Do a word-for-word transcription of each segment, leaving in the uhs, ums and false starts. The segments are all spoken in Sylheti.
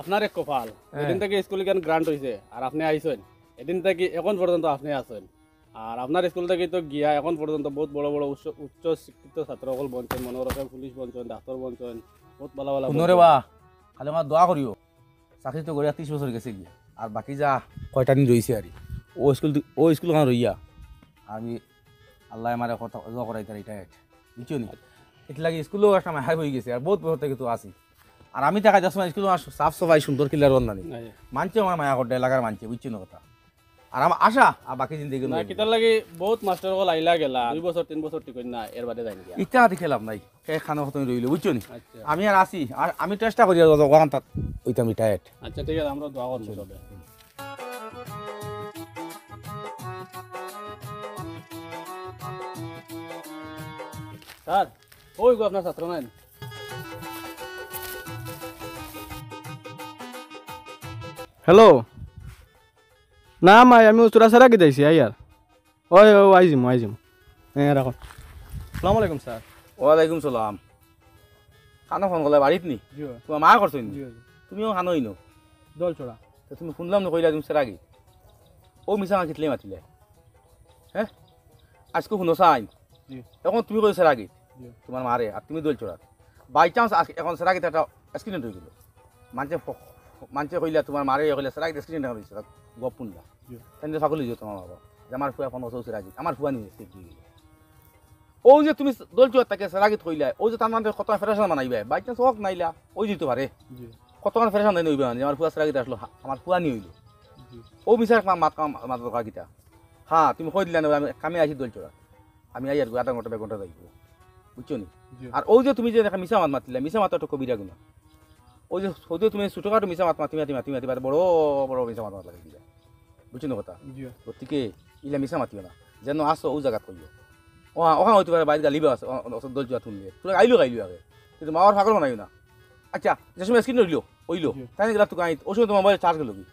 আপনার এক কপাল, হ্যাঁ। এদিন থাকি স্কুল ইখান গ্রান্ট অইছে, আর আপনে আইছইন। এদিন থাকি এখন পর্যন্ত আপনে আছইন। আর আপনার স্কুল থাকি তো গিয়া এখন পর্যন্ত বউত বড় বড় উচ্চ, উচ্চ শিক্ষিত ছাত্র অকল বনছইন, মনো করো পুলিশ বনছইন, ডাক্তার বনছইন, বউত ভালা ভালা হুনো রে বনছইন। বা, খালি আমার দোয়া করিও। চাকরি তো করিয়া ত্রিশ বছর গেছে গিয়া, আর বাকি যা কয়টা দিন রইছে আর কি। ও স্কুল দি-, ও স্কুল খান রইয়া আমি আল্লাহ আমারে কথা দোয়া করাইতার এটা এক, বুঝছো নি? এর লাগি স্কুলও একটা মায়া হয়ে গেছে, আর বউত বছর থাকি তো আছি। আর আমি দেখা যাচ্ছে স্কুল আমার সাফ সাফাই সুন্দর কিলার অন্যানি। হ্যাঁ। মানছে আমার মায়া করতে এলাকার মানছে, বুঝছো না কথা? আর আমার আশা, আর বাকি জিন্দেগি না, কিতার লাগি বউত মাস্টার অকল আইলা গেলা, দুই বছর, তিন বছর ঠিক না, এর বাদে যাইন গিয়া। ইটা আদি খেলাম নাই, কে খানো খতম রইল, বুঝছো নি? আচ্ছা। আমি আর আছি, আর আমি চেষ্টা করি আর ওখান তাত ওইটা আমি টায়ার্ড। আচ্ছা, ঠিক আছে, আমরা দোয়া করবো সবে। স্যার, ওই গো আপনার ছাত্র নাই। হ্যালো। না মাই, আমি উত্তরা ছাড়া কি যাইছি, আই আর। ওই, ওই, আইজিমু, আইজিমু। হ্যাঁ, রাখো। আসসালামু আলাইকুম, স্যার। ওয়ালাইকুম সালাম। খানো ফোন করলে বাড়িত নি? জি, অয়। তোমার মা করছো নি? জি, জি। তুমিও খানো ইনো? দলছড়া। তো তুমি শুনলাম না কইলা তুমি সেরাগি? ও মিছা মাত কিতলে মাতিলে? হ্যাঁ? আজকে শুনো চাই। জি। এখন তুমি কইছো সেরাগি? জি। তোমার মারে, আর তুমি দলছড়া। বাই চান্স আজকে এখন সেরাগিত একটা অ্যাক্সিডেন্ট হয়ে গেল। মানছে ফ-, মানছে কইলা তোমার মারে কইলা সেরাগিত অ্যাক্সিডেন্ট হয়ে গেছে, গপ শুনলা। জি। তাই নিয়ে সকলে যে তোমার বাবা, যে আমার ফুয়া ফোন করছে সেরাগি, আমার ফুয়া নিয়ে সেরাগি। ও যে তুমি দলছুয়ার তাকে সেরাগিত কইলা, ও যে তার মানে কত ফেরেশান বানাইবে, বাই চান্স হোক নাইলা, ওই দিতে পারে। জি। কতক্ষণ ফেরেশান দেন হইবে মানে, আমার ফুয়া সেরাগিত আসলো, হা-, আমার ফুয়া নিয়ে হইলো। জি। ও মিশার মা-, মাত কাম, মাত দরকার কিতা? হ্যাঁ, তুমি কই দিলা না, আমি কামে আইছি দলছুয়া। আমি আই আর আধা ঘন্টা, এক ঘন্টা যাইব। বুঝছো নি? জি। আর ওই যে তুমি যে দেখা মিছা মাত মাতিলা, মিছা মাত একটা কবিরা গুনা। ওই যে, ওই যে তুমি ছোটখাটো মিছা মাত মাতি, মাতি, মাতি, মাতি, মাতি, বড়, বড় মিছা মাত মাত লাগাই দিলা। বুঝছো না কথা? জি। গতিকে ইলা মিছা মাতিও না। যেন আসো, ও জায়গা কইও। ও, ওখানে হইতে পারে বাইরে গালিবা আছে, ও, ও, ও, দলছুয়া তুললে। তোরা গাইলো, গাইলো আগে। কিন্তু মাওয়ার পাগল বানাইও না। আচ্ছা, যে সময় স্ক্রিন হইলো, হইলো। জি। তাই গেলা তো গাইত, ওই সময় তোমার মোবাইল চার্জ গেল কি?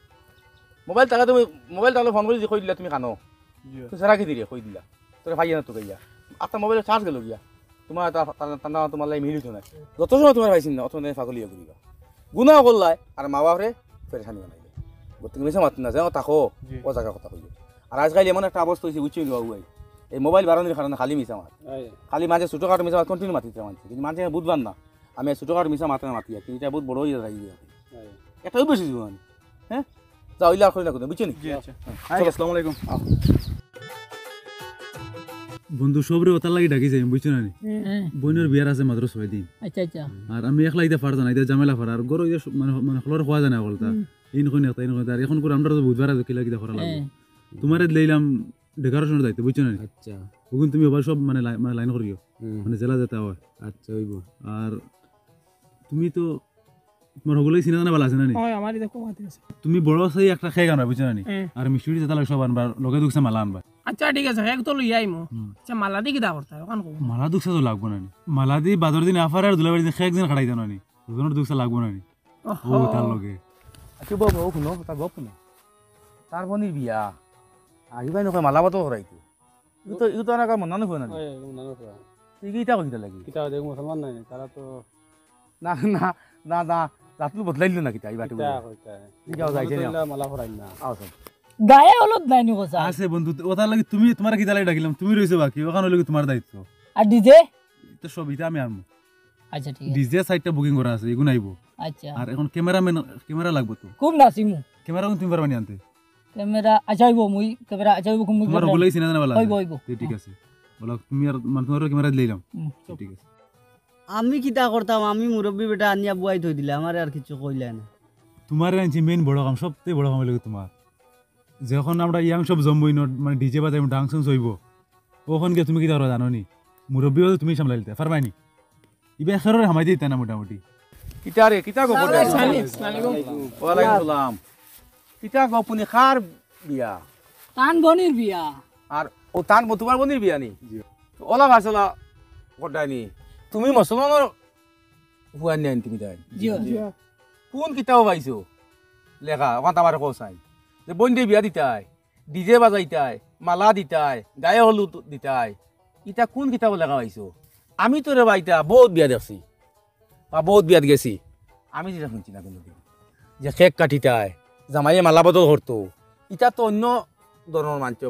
মোবাইল টাকা তুমি, মোবাইল টাকা ফোন করে দিয়ে কই দিলা তুমি খানো। জি। তুই সারা কি দিলে কই দিলা? তোরা ভাইয়া না তো গাইয়া। আপনার মোবাইলে চার্জ গেল গিয়া। তোমার তা, তা, তা, তা, তোমার লাই মিলিত না। যত সময় তোমার পাইছি না, অত সময় পাগল ইয়ে করিবা। গুনাহ করলাই আর মা বাপরে পেরেশানি বানাইলে। গতিকে মিছা মাত না, যেন থাকো, জি। ও জায়গা কথা কইও। আর আজকাল এমন একটা অবস্থা হইছে, বুঝছো নি বাবু ভাই? এই মোবাইল বাড়ানোর কারণে খালি মিছা মাত। এই। খালি মাঝে ছোটখাটো মিছা মাত continue মাতিতে মানছে। কিন্তু মানছে বুঝবার না। আমি ছোটখাটো মিছা মাত না মাতি, কিন্তু এটা বহুত বড় হয়ে যায়। এই। এটা অভ্যাস হইছে মানে। হ্যাঁ? যা, হইলে আর করি না কোনো, বুঝছো নি? জি, আচ্ছা। হ্যাঁ, আচ্ছা, চলো। আসসালামু আলাইকুম। আও। বন্ধু, সবরে ওটার লাগি ডাকি যাই, বুঝছো না নি? হ্যাঁ। বোনের বিয়ার আছে মাত্র ছয় দিন। আচ্ছা, আচ্ছা। আর আমি একলা ইতা পারতাম না, ইতা ঝামেলা পারা। আর গরো ইতা সব মানে, মানে হকলর খোয়া যায় না হকলতা। হুম। ইন কই না, ইন কই না। আর এখন করে আমরা তো বুধবার আছে, কিলা কিতা করা লাগে। হ্যাঁ। তোমারে দিলাম decoration-র দায়িত্ব, বুঝছো না নি? আচ্ছা। ওগুন তুমি ওবার সব মানে লাই-, মানে লাইন করিও। হুম। মানে জেলা যেতা হয়। আচ্ছা, হইব। আর তুমি তো তোমার হগুলাই চিনা জানা ভালা আছে না নি? হয়, আমার ইতা খুব হাতে আছে। তুমি বড় চাই একটা কেক আনবা, বুঝছো না নি? হ্যাঁ। আর মিষ্টি টিষ্টি যেতা লাগে সব আনবা, লগে দুকসা মালা আনবা। আচ্ছা, ঠিক আছে, কেক তো লইয়া আইমু। হুম। আচ্ছা, মালা দি কিতা করতা, ওখান কও। মালা দুকসা তো লাগবো না নি। মালা দি বাদর দিন আফার আর দুলাবার দিন কেক দিন খাড়াই দেন নি। দুজনের দুকসা লাগবো না নি। ওহো। ও, তার লগে। আচ্ছা, বাবু, ও শুনো, তার গপ শুনো। তার বনির বিয়া। আর ইবাই নকয় মালা বাতো করাইতো। ইউ তো, ইউ তো আর কার মন না নয় না। ওই, মন না নয়। তুই কি ইটা কইতে লাগি? কিতা দেখ মুসলমান নাই, তারা তো না, না, না, না, জাতলু বদলাইল না কিতা, এই বাটে কিতা বলে। কইতা? ঠিক আছে, যাইছে না। মালা পরাইল না। আও, স্যার। গায়ে হলুদ নাই নি কথা। আছে বন্ধু, ওটার লাগি তুমি, তোমার কিতা লাগি ডাকিলাম, তুমি রইছো বাকি, ওখানে হইলো কি তোমার দায়িত্ব। আর ডিজে? তো সব ইটা আমি আনবো। আচ্ছা, ঠিক আছে। ডিজে সাইডটা বুকিং করা আছে, এগুন আইবো। আচ্ছা। আর এখন ক্যামেরাম্যান, ক্যামেরা লাগবো তো। খুব নাচিমু। ক্যামেরা কোন তুমি পারবা নি আনতে? ক্যামেরা, আচ্ছা, হইবো, মুই ক্যামেরা, আচ্ছা, হইবো, মুই তোমার ক্যামেরা। হগুলাই চিনা জানা ভালা হইবো, আছে। হইবো। তে ঠিক আছে। বলো, তুমি আর, মানে, তোমার ক্যামেরা দিলাম। হুম। তে ঠিক আছে। আমি কিতা করতাম, আমি মুরব্বি বেটা আনিয়া বুয়াই থই দিলে, আমারে আর কিছু কইলে না। তোমারে আনছি মেইন বড় কাম, সবচেয়ে বড় কাম হইলো কি তোমার। যখন আমরা ইয়াং সব জমবই ন, মানে ডিজে বাজাইমু, ডান্স উন্স হইবো, ওখান গিয়া তুমি কিতা করবা জানো নি? মুরব্বি হলে তুমি সামলাই লিতে, পারবাই নি? ইবা খেরোরে হামাই দিতা না মোটামুটি। কিতা রে, কিতা গো? আসসালামু আলাইকুম। ওয়ালাইকুম সালাম। কিতা গো, পুনি কার বিয়া? তান বনির বিয়া। আর ও তান ব-, তোমার বনির বিয়া নি? জি। তো ওলা ভাসলা কটানি। তুমি মুসলমানর ফুয়া নি আনি তুমি তাই? জি। জি। কোন কিতাব পাইছো? লেখা, ওখান তো আমারে কও চাই। যে বইনরে বিয়া দিতায়, ডিজে বাজাইতায়, মালা দিতায়, গায়ে হলুদ দিতায়। ইটা কোন কিতাবো লেখা পাইছো? আমি তো রে বা ইতা বহুত বিয়া দেখছি। বা বহুত বিয়াত গেছি। আমি যেটা শুনছি না কোনোদিন। যে কেক কাটিতায়, জামাইয়ে মালা বদল করতো, ইতা তো অন্য ধর্মর মানষে,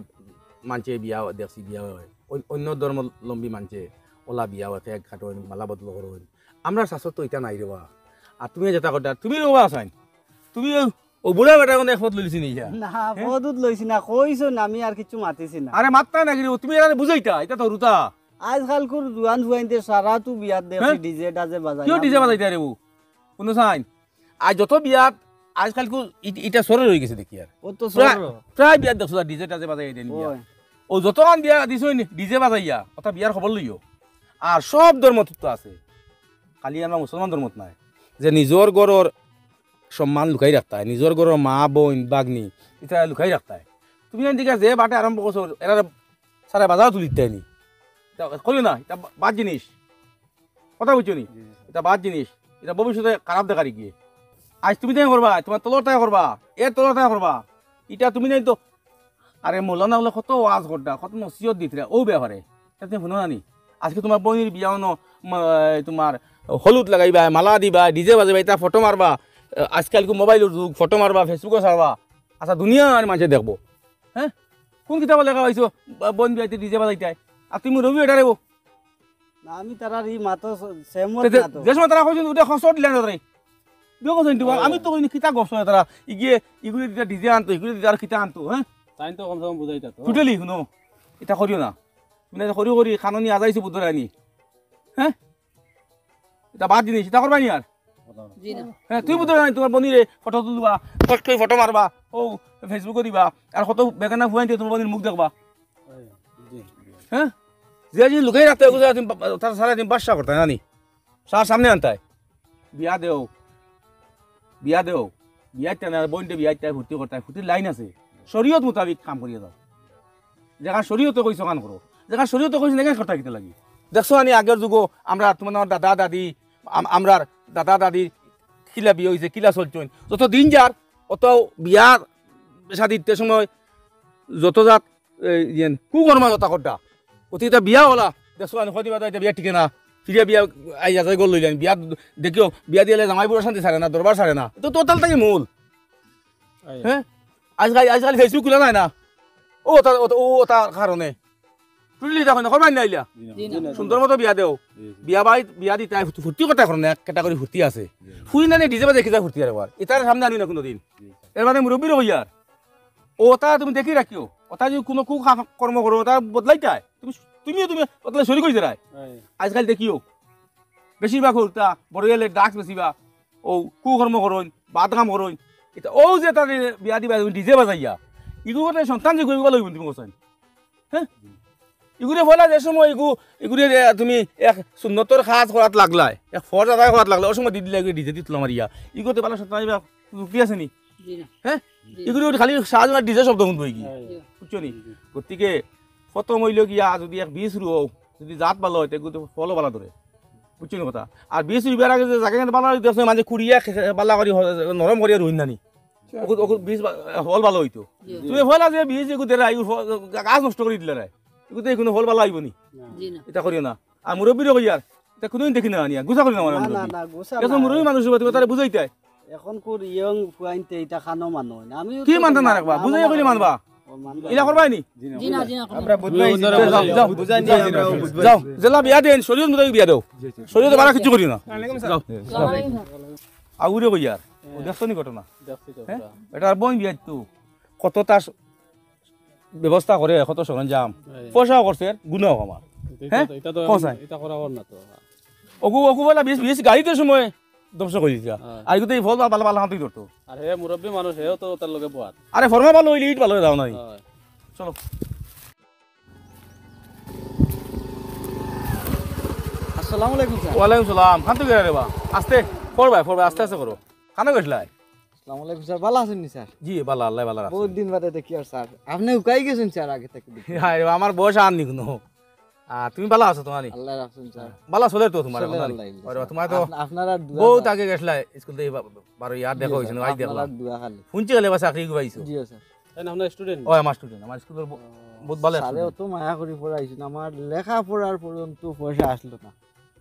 মানষে বিয়া দেখছি, বিয়া অয়। অন-, অন্য ধর্মাবলম্বী মানষে অলা বিয়া অয়, কেক কাটইন, মালা বদল করইন। আমরার শাস্ত্রত তো ইতা নাই রেবা। আর তুমি যেতা করতায়, তুমি রেবা আছাইন, তুমি অউ, অউ বুড়া বেটার কুনু এক পথ লইলিছি নি ইয়া? না, হে? পথ উত লইছি না, কইছো না, আমি আর কিচ্ছু মাতিছি না। আরে মাততায় নাকি রে, তুমি এরারে বুঝাইতায়, ইতা তো হুরুতা। আইজকালকুর জুয়ান ফুয়াইন্তে সারা তো বিয়াত দেখছি হে? ডিজে টাজে বাজায়। কিয় না? ডিজে বাজাইতায় রে বউ? কুনু চাইন? আইজ যত বিয়াত, আইজকালকু ইট-, ইটা সরর অইগেছে দেখি আর। অউ তো প্রায়, সরর। প্রায় বিয়াত দেখছো ডিজে টাজে বাজাইয়া দেইন বিয়া। অয়। অউ যতখান বিয়া দিছইন ডিজে বাজাইয়া, অতা বিয়ার খবর লইও। আর সব ধর্মত তো আছে, খালি আমরা মুসলমান ধর্মত নাই, যে নিজর ঘরর সম্মান লুকাই রাখতায়, নিজর ঘরর মা, বইন, ভাগ্নি, ইতা লুকাই রাখতায়। তুমি এদিকে যে বাটে আরম্ভ করছো, এরারে সারা বাজার তুলিতায় নি। ইতা করিও না, ইতা বা-, বাদ জিনিস। কথা বুঝছো নি? জি। ইতা বাদ জিনিস, ইতা ভবিষ্যতে খারাপ দেখার গিয়ে। আইজ তুমি তাই করবা, তুমার তলর তাই করবা, এর তলর তাই করবা, ইতা তুমি নাই তো। আরে মৌলানা অকলে কত ওয়াজ কররা, কত নসিহত দিতরা অউ ব্যাপারে, ইতা তুমি হুনো না নি? আইজকে তুমার বইনর বিয়া অনো, মা-, তুমার হলুদ লাগাইবা, মালা দিবা, ডিজে বাজাইবা, ইতা ফটো মারবা, আইজকালকু মোবাইলর যুগ, ফটো মারবা, Facebook-ও ছাড়বা, আচ্ছা দুনিয়ার মানষে দেখবো। হে? কুন কিতাবো লেখা পাইছো, ব-, বইন বিয়াইতে ডিজে বাজাইতায়? আর তুমি রবি এটারে বো। না, আমি তারার ই মাতো স-, সেমত তে যে, না তো। যে সময় তারা কইছইন, উঠে খসর দিলা না তারে। দেখো কইছইন, তুমার, ও। আমি তো কইনি কিতা গপ শুনে তারা। ইগিয়ে, ইগুলি দিতা ডিজে আনতো, ইগুলি দিতা আর কিতা আনতো, হে? তাইন তো কমসে কম বুঝাইতা তো। Totally, হুনো। ইতা করিও না। তুমি না করি করি খানো নি আজাইছো বুদ্ধ রানী। হে? ইতা বাদ জিনিস, ইতা করবায় নি আর? জি না। হে, তুমি বুঝো না, তুমার বইনরে ফটো তুলবা, ফট করি ফটো মারবা, অউ Facebook-ও দিবা, আর কত বেগানা ফুয়াইন্তে তুমার বইনর মুখ দেখবা। জি। হে? যে জিনিস লুকাই রাখতায়, অগুলা তুমি বা-, তার সারা দিন বাদশা করতায় না নি? সার সামনে আনতায়। বিয়া দেও, বিয়া দেও, বিয়া দিতায় না, বইনরে বিয়া দিতায়, ফুর্তি করতায়, ফুর্তির লাইন আছে। শরীয়ত মোতাবিক কাম করিয়া যাও। যেখান শরীয়তে কইছে অখান করো, যেখান শরীয়তে কইছে না, অখান করতায় কিতা লাগি? দেখছো আনি আগর যুগো আমরা, তুমার আমার দাদা দাদি, আম-, আমরার দাদা দাদি কিলা বিয়া অইছে, কিলা চলছইন, যত দিন যার অত বিয়া শাদির সময় যত জাত, এ, ইয়েন, কুকর্মা যত কররা। অতি ইতা বিয়া অলা, দেখছো আনি কদিবা তো ইতা বিয়া টিকে না, ফিরিয়া বিয়া আইয়া যায় গল লইলেন, বিয়া দেখিও, বিয়া দিলে জামাই বুড়া শান্তি ছাড়ে না, দরবার ছাড়ে না, তো তোতাল থাকি মূল। আইয়া। হে? আইজকাল, আইজকাল Facebook খুলা যায় না। অউ তার, অউ, অউ তার কারণে। Totally দেখো না, করবায় না ইলা। জি না। জি না। সুন্দর মতো বিয়া দেও। জি, জি। বিয়া বাড়ি, বিয়া দিতায় ফুর্তি, ফুর্তি করতায় করো না, এক category ফুর্তি আছে। জি। ফুরি না নি ডিজে বাজে কিতা ফুর্তি আর আবার। ইতার সামনে আনি না কুনুদিন। জি। এর মানে মুরব্বিরে কইয়ার। অতা তুমি দেখি রাখিও। অতা যদি কুনু কুকর্ম করো, অতা বদলাইতায়। তুমি, তুমিও তুমি অতালে শরিক অই যারায়। হ্যাঁ। আইজকাল দেখিও। বেশিরভাগ অতা বড় অইলে drugs বেচিবা। অউ কুকর্ম করইন, বাদ কাম করইন। ইতা অউ যে তারে বিয়া দিবা তুমি ডিজে বাজাইয়া। ইগু করতে সন্তান যে কইবা লইব তুমি কইছইন। হে? ইগুরে ফয়লা যে সময় ইগু, ইগুরে, এ, তুমি এক সুন্নতর কাজ করাত লাগলায়, এক ফরজ আদায় করাত লাগলায়, অউ সময় দি দিলায় ইগুরে ডিজে দি তুলা মারিয়া। ইগুতে ভালা সত্য নাইবা যুক্তি আছে নি? জি না। হে? জি। ইগুরে খালি সারা জীবন ডিজে শব্দ হুনবো ইগি। জি। বুঝছো নি? জি। গতিকে খতম অইলো গিয়া, যদি এক বীজ রুও, যদি জাত ভালা অয়, তে ইগুতে ফলও ভালা ধরে। বুঝছো নি কথা? আর বীজ রুইবার আগে যে জাগা ভালা অয়, দেখছো, মাঝে কুড়িয়া খে-, ভালা করি হ-, নরম করিয়া রুইন না নি। অগুত, অগুত বীজ বা-, ফল ভালা অইতো। জি। তুমি ফয়লা যে বীজ ইগু দেরায়, ইগু ফল, গাছ নষ্ট করি দিলারায়। ইগুতে কুনু ফল ভালা অইবো নি? জি না। ইতা করিও না। আর মুরব্বিরে কইয়ার, ইতা কুনুদিন দেখি না আনিয়া, গুছা করি না আমার না, না, মুরব্বি। না, গুছা এত না। মুরব্বি মানুষ, তুমি তারে বুঝাইতায়। অখনকুর young ফুয়াইন্তে ইতা খানো মানো না। আমি কি তো মানতা না না, রাখবা? না বুঝাইয়া মানা কইলে না। মানবা? ও, মানবা। ইলা করবায় নি? জি না, জি না, করবো না। আমরা বুঝবাই যাও, যাও, যাও, বুঝাই যাও, যাও, যাও। যাও, যেলা বিয়া দেন, শরীয়ত মোতাবেক বিয়া দেও। জি, জি। শরীয়ত বারা কিছু করি না। ওয়ালাইকুম আসসালাম। যাও, যাও। আসসালামু আলাইকুম। আগুরে কইয়ার, ও দেখছো নি ঘটনা? দেখছি তো হ্যাঁ? ওটা। এটা আর বইন বিয়া তো। কত তার ব্যবস্থা করে, কত সরঞ্জাম। এই। পয়সাও করছে, গুনাও আমার। এটা হ্যাঁ? তো, এটা তো কও এখন, চাই। এটা করা অর না তো। অগু, অগু বলা বিশ, বিশ গাড়িতে সময় ধ্বংস করি দিতা। হ্যাঁ। আর এগুতে এই ফল বা ভালা, ভালা হাতই ধরতো। আর হে মুরব্বি মানুষ, হেও তো তার লগে বয়াত। আরে ফরমা ভালা অইলে ইট ভালা অই যাও নাই। হ্যাঁ। চলো। আসসালামু আলাইকুম স্যার। ওয়ালাইকুম সালাম। খান তো গেরা রে বা? আস্তে, ফরবায়, ফরবায়, আস্তে আস্তে করো। খানো গেছলায়? আসসালামু আলাইকুম স্যার, ভালা আছইন নি স্যার? জি, ভালা, আল্লায় ভালা রাখছে। বহুত দিন বাদে দেখিয়ার স্যার। আপনে হুকাই গেছইন স্যার আগে থাকি দেখি। আরে বা, আমার বয়স আর নি কুনু। আ, তুমি ভালা আছো তো নি? আল্লায় রাখছইন স্যার। ভালা চলের তো তুমার চলের এখন, আল্লায় আল্লায়। আরে বা, তুমার তো আপ-, আপনারার দোয়া বহুত স্যার। আগে গেছলায় স্কুল থাকি বা-, বারো ইয়ার জি দেখা অইছে না, স্যার, আই দেখলাম। আপনারার দোয়া খালি। হুনছি গেলে বা চাকরি পাইছো। জি স্যার। তাই না, আপনার student? ও, আমার student, আমার স্কুলর ব-, ও, বহুত ভালা স্যারে student। অত মায়া করি পড়াইছইন, আমার লেখাপড়ার পর্যন্ত পয়সা আসলো না।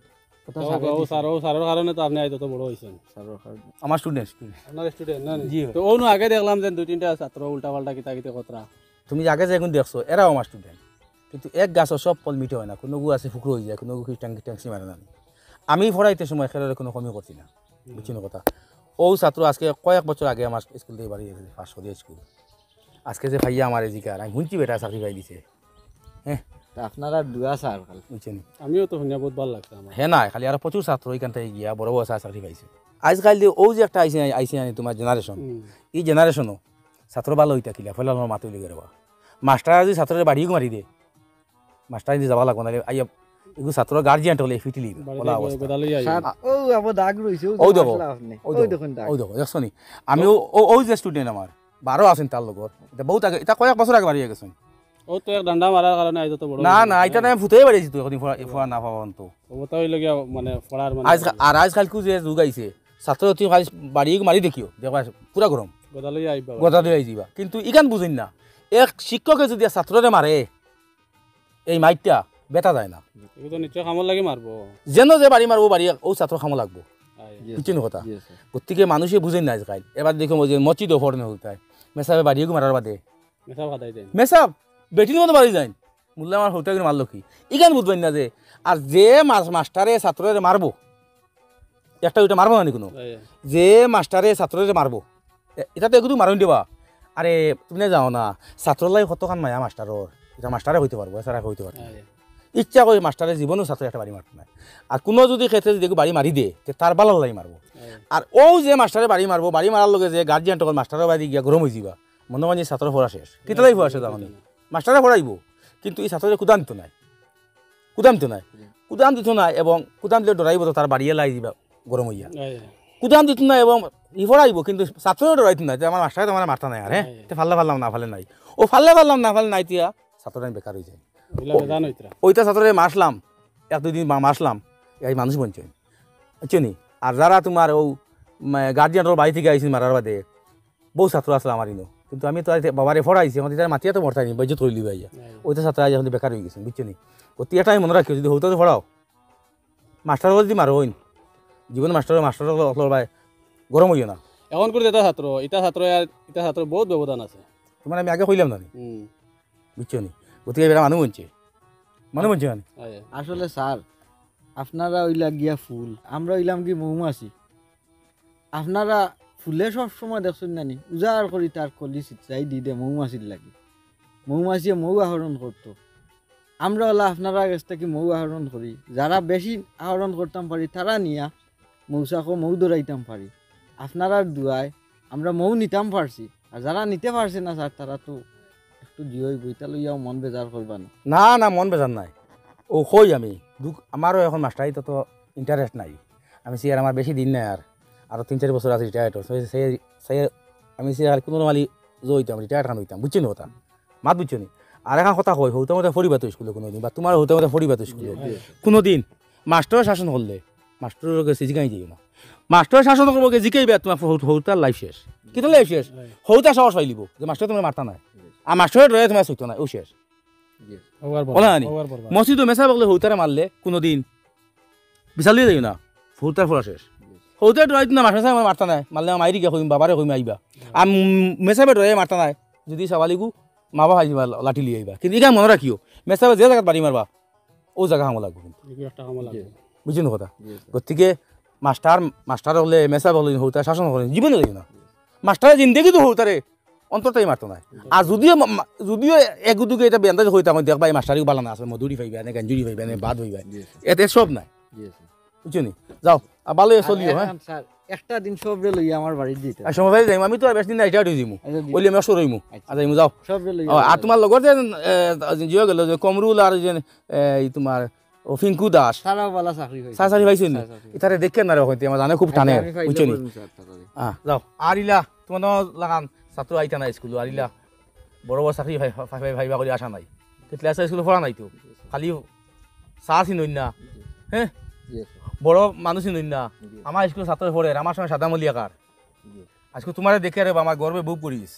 ও স্যারর কারণে তো আপনি আইজ অত বড় অইছইন। আমার স্টুডেন্ট, স্টুডেন্ট। আপনার স্টুডেন্ট না নি? জি। তো অউ নু আগে দেখলাম যে দুই তিনটা ছাত্র উল্টা পাল্টা কিতা কিতা কথা। তুমি আগে যেগুন দেখছো, এরাও আমার স্টুডেন্ট। কিন্তু এক গাছর সব ফল মিঠা অয় না, কুনুগু আছে ফুকরো অইযায়, কুনুগু কিটাং কিটাং সীমারে না। আমি পড়াইতে সময় খেলার কুনু কমি করছি না, বুঝছো নি কথা? অউ ছাত্র আজকে কয়েক বছর আগে আমার স্কুল থাকি বারইয়া গেছে, পাশ করি স্কুল। আজকে যে পাইয়া আমারে জিকার, আমি হুনছি বেটা চাকরি পাই দিছে। হ্যাঁ। তা আপনারার দোয়া স্যার খালি। বুঝছো নি? আমিও তো হুনিয়া বউত ভালা লাগছে আমার। হে না, খালি আরো প্রচুর ছাত্র ইখান থাকি গিয়া বড় বড় চাকরি পাইছে। আইজকাইল যে অউ যে একটা আইছে, আইছে আনি তোমার জেনারেশন, হুম। ই জেনারেশনও ছাত্র ভালা অইতা কিলা, ফয়লা আমার মাত অইলে গেরবা। মাস্টার যদি ছাত্ররে বাড়িগু মারি দে, মাস্টার যদি যাবা লাগবো না, আইয়া এগু ছাত্র গার্জিয়ান অকলে ফিটিলি বাড়িতে বলা অবস্থা। গোদা লইয়া আইবা। স্যার, অউ আবার দাগ রইছে, অউ অউ যে দেখো, মাসলা আপনি। অউ অউ দেখো, দেখুন দাগ। অউ দেখো, দেখছো নি? আমি অউ, অউ, অউ যে স্টুডেন্ট আমার, বারো আছইন তার লগর। ইটা বউত আগে, ইটা কয়েক বছর আগে বারইয়া গেছইন। অউ তো এক ডান্ডা মারার কারণে আইজ তো বড় না, অইছে। না, ইটা না, আমি ফুটাই বাড়িছি তো, অখন ফোয়া, ফোয়া না পাওয়া অন্ত। অবতা অইলে গিয়া মানে পড়ার মানে আইজ, আর আইজকাইলকু যে যুগ আইছে, ছাত্র তুমি খালি বাড়িগু মারি দেখিও, দেখবা পুরা গরম। গোদা লইয়া আইবা। গোদা লইয়া আইযিবা। কিন্তু ইখান বুঝইন না, এক শিক্ষকে যদি এক ছাত্ররে মারে, এই মাইরটা বেটা যায় না। এগু তো নিশ্চয় কামর লাগি মারবো। যেন যে বাড়ি মারবো, বাড়ি অউ ছাত্র কামো লাগবো। আয়। বুঝছো নি কথা? জি, স্যার। গতিকে মানুষে বুঝইন না আইজকাইল। এবার দেখো অউ যে মসজিদো পড়ইন হউতায়, মেসাবে বাড়িগু মারার বাদে মেসাব খাদাই দেন। মেসাব বেটির মতো বাড়ি যাইন। মুল্লা আমার হউতায় করে মারলো কি? ইখান বুঝবেন না যে, আর যে মাস-, মাস্টারে ছাত্ররে মারবো, একটা দুইটা মারবো না নি কুনু? হ্যাঁ। যে মাস্টারে ছাত্ররে মারবো, এ-, ইটা তো এগুতো মারইন দিবা। আরে, তুমি না যাও না, ছাত্রর লাগি কতখান মায়া মাস্টারর, ইটা মাস্টারে কইতে পারবো, এছাড়া কইতে পারবো না। হ্যাঁ। ইচ্ছা করি মাস্টারে জীবনেও ছাত্ররে একটা বাড়ি মারতো নায়। আর কুনু যদি ক্ষেত্রে যদি বাড়ি মারি দে, তে তার ভালার লাগি মারবো। হ্যাঁ। আর অউ যে মাস্টারে বাড়ি মারবো, বাড়ি মারার লগে যে গার্জিয়ান অকল মাস্টারর বাড়ি গিয়া গরম অইযিবা, মনো অয় যে ছাত্রর পড়া শেষ। কিতার লাগি পড়া শেষ জানো নি? মাস্টারে পড়াইবো, কিন্তু ই ছাত্ররে কুদান দিতো নায়। কুদান দিতো নায়। হুম। কুদান দিতো নায় এবং কুদান দিলে ডরাইবো তো তার বাড়িয়ে লাই দিবা গরম অইয়া। হ্যাঁ, হ্যাঁ। কুদান দিতো নায় এবং ই পড়াইবো, কিন্তু ছাত্ররে ডরাইতো নায়, তে আমার মাস্টারে তো আমারে মারতা নায় আর, হ্যাঁ? হ্যাঁ। তে ফাল্লা ফাল্লাম না ফালে নাই। অউ ফাল্লা ফাল্লাম না ফালে নাই তিয়া ছাত্ররে আমি বেকার অইযাই। অইলা ও, বেজান অইতরা। অইতা ছাত্ররে মারলাম, এক দুই দিন মা-, মারলাম, এই মানুষ বনছে। বুঝছো নি? আর যারা তোমার অউ, উম, গার্জিয়ানর বাড়ি থাকি আইছইন মারার বাদে, বউত ছাত্র আছলা আমার ইনো, কিন্তু আমি তো আর বাবারে পড়াইছি, আমার ইতারে মাতিয়া তো মরতায় নি, বেইজ্জত করিলিবা আইয়া। হ্যাঁ। অইতা ছাত্র আইজ অখন বেকার অইগেছইন, বুঝছো নি? অতি এটাই মনো রাখিও, যদি হউতারে পড়াও, মাস্টার অকলে যদি মারইন, জীবনে মাস্টার, মাস্টার অকলর বায় গরম অইও না। অখন করি যেতা ছাত্র, ইতা ছাত্র আর ইতা ছাত্র বউত ব্যবধান আছে। তোমারে আমি আগে কইলাম না নি? হুম। বুঝছো নি? গতিকে এরা মানুষ বনছে, মানুষ বনছে মানে। হ্যাঁ। আসলে স্যার, আপনারা অইলা গিয়া ফুল, আমরা অইলাম কি মৌমাছি। আপনারা ফুলে সব সময় দেখছইন না নি, উজাড় করি তার কলি ছিতরাই দি দে মৌমাছির লাগি। মৌমাছিয়ে মৌ আহরণ করতো। আমরা অলা আপনারার গেছ থাকি মৌ আহরণ করি। যারা বেশি আহরণ করতাম পারি, তারা নিয়া মৌচাকো মৌ ধরাইতাম পারি। আপনারার দোয়ায় আমরা মৌ নিতাম পারছি। আর যারা নিতে পারছে না স্যার, তারা তো একটু জিও অইবো, ইতা লইয়াও মন বেজার করবা না। না, না, মন বেজার নাই। অউ কই আমি, দুখ, আমারও অখন মাস্টারিত তো interest নাই। আমি সিয়ার আমার বেশি দিন নাই আর, আরো তিন চাইর বছর আছে রিটায়ার্ড। সে, সে, সে, আমি সিয়ার কুনু মালি জো অইতাম, রিটায়ার্ড খান অইতাম, বুঝছো নি কথা? মাত বুঝছো নি? আর একখান কথা কই, হউতার মতো পড়িবা তো স্কুলো কুনুদিন, বা তোমার হউতার মতো পড়িবা তো স্কুলো। জি, জি। কুনুদিন মাস্টারে শাসন করলে, মাস্টারর গেছে জিকাই যাইও না। মাস্টারে শাসন করবো গিয়া জিকাইবা, তোমার হউ-, হউতার life শেষ। কিতা life শেষ? হ্যাঁ। হউতা সাহস পাইলিবো যে মাস্টারে তোমারে মারতা নায়। আর মাস্টারে ডরে তোমারে ছুটতো নায়, অউ শেষ। জি। ওভার বলবা, ওলা আনি। ওভার বলবা। মসজিদো মেসাব অকলে হউতারে মারলে কুনুদিন বিচার লইয়া যাইও না, হউতার পড়া শেষ। হউতায় ডরাইতো না, মাস্টারে মারতা নায়, মারলে আমার মাইরি গিয়া কইম, বাবারে কইম আইবা। আর, উম, মেসাবে ডরাইয়া মারতা নায়, যদি সাবালিগু মা বাপ আইবা, লাঠি লইয়া আইবা। কিন্তু ইখান মনো রাখিও, মেসাবে যে জাগাত বাড়ি মারবা, অউ জাগা কামো লাগবো কিন্তু। এগুলো একটা কামো লাগবো। জি। বুঝছো নি কথা? জি, স্যার। গতিকে মাস্টার, মাস্টার অকলে, মেসাব অকলে, হউতারে শাসন করে, জীবনে যাইও না। মাস্টারে জিন্দেগিত হউতারে অন্তরটাই মারতো নায়। আর যদিও মা-, মা-, যদিও এগুদুগে ইটা বেন্দাজ কইতাম, দেখবা ই মাস্টারি বালা না আছে, মধুরি পাইবা নে, গাঞ্জুরি পাইবা নে, ভাত পাইবা। জি, স্যার। এতে সব নাই। জি, স্যার। বুঝছো নি? যাও, আর ভালা অইয়া আর চলিও, হ্যাঁ? এখন, স্যার, একটা দিন সবরে লইয়া আমার বাড়িত যাইতাম। আর সময় পাইলে যাইমু, আমি তো আর বেশি দিন না, রিটায়ার্ড অইযিমু। আচ্ছা, জি। অইলে আমি শুরু অইমু। আচ্ছা। আর যাইমু, যাও। সবরে লইয়া ও, আর যাইতাম। তোমার লগর যে, এ, জিও গেল যে কমরুল আর যে, এ, ই তোমার ও ফিঙ্কু দাস। তারাও বালা চাকরি পাইছে। চা-, চাকরি পাইছে নি? চা-, চাকরি। ইতারে দেখে না রে, অখন আমার জানে খুব আচ্ছা, টানে, আমি পাইলে বুঝছো নি? বলুন স্যার, তাড়াতাড়ি। আহ, যাও। আর ইলা, তোমার নাম লাগান, ছাত্র আইতা না স্কুলো, আর ইলা, বড় বড় চাকরি পাই-, পাই-, পাই-, পাইবা করি আশা নাই। কিতলে আছে স্কুলো পড়া নাই তো। খালি চা চিনইন না, জি। হ্যাঁ? জি, স্যার। বড় মানুষ চিনইন না। জি। আমার স্কুলো ছাত্র পড়ে, আমার সময় সাদা মলিয়া কার। জি। আজকে তোমারে দেখে রে বা আমার গর্বে বুক করিস।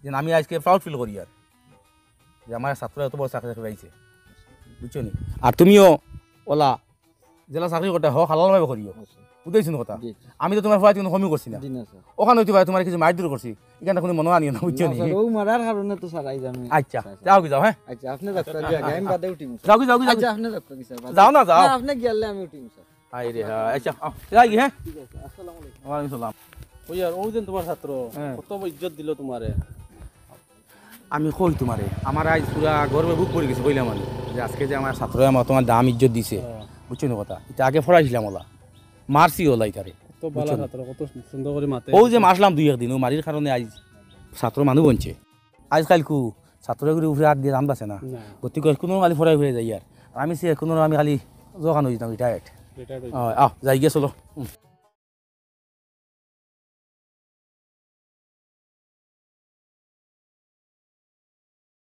যে আমি আজকে proud feel করি আর। যে আমার ছাত্র এত বড় চাকরি পাইছে। বুঝছো নি? আর তুমিও ওলা যেলা চাকরি করতায়, হক হালাল ভাবে করিও। আচ্ছা। বুঝাইছো নি কথা? জি। আমি তো তুমার ফুয়াইত কুনু কমি করছি না। জি না, স্যার। অখান অইতে পারে তুমার কিছু মাইর দূর করছি, ইখানটা কুনু মনো আনিও না, বুঝছো না, নি? স্যার, অউ মারার কারণে তো, স্যার, আইজ আমি আচ্ছা, আচ্ছা। যাওগি যাও, হ্যাঁ? আচ্ছা, আপনে যাউক্কা, আমি বাদে উঠিমু, স্যার। যাওগি, যাওগি, যাওগি। আচ্ছা, আপনে যাউক্কা, স্যার, বাদে। যাও না, যাও। না, আপনে গেলে আমি উঠিমু, স্যার। আরে হ্যাঁ, আচ্ছা, আও, যাওগি, হ্যাঁ? ঠিক আছে, আসসালামু আলাইকুম। ওয়ালাইকুম সালাম। ওই আর, অউ যে তুমার ছাত্র, হ্যাঁ। কত ইজ্জত দিলো তুমারে। আমি কই তুমারে, আমার আইজ পুরা গর্বে বুক ভরি গেছে, কইলাম আমি, যে আজকে যে আমার ছাত্রয় আমার তুমার দাম ইজ্জত দিছে, হ্যাঁ। বুঝছো নি কথা? ইতা আগে ফড়াইছিলাম অলা, মারছি অলা ইতারে, কত ভালা বুঝছো নি? ছাত্র, কত সুন্দর করি মাতে। অউ যে মারলাম দুই এক দিন, অউ মারির কারণে আইজ ছাত্র মানুষ বনছে। আইজ কাইলকু ছাত্রগুলির উপরে আত দিয়া দাম বাঁচে না। না। গতিকে কুনু খালি ফড়াই ফিরে যাই আর। আর আমি সে কুনু আমি খালি দোকান অই যেতাম, retired। Retired অই অয়, আও, যাইগি, চলো। হুম।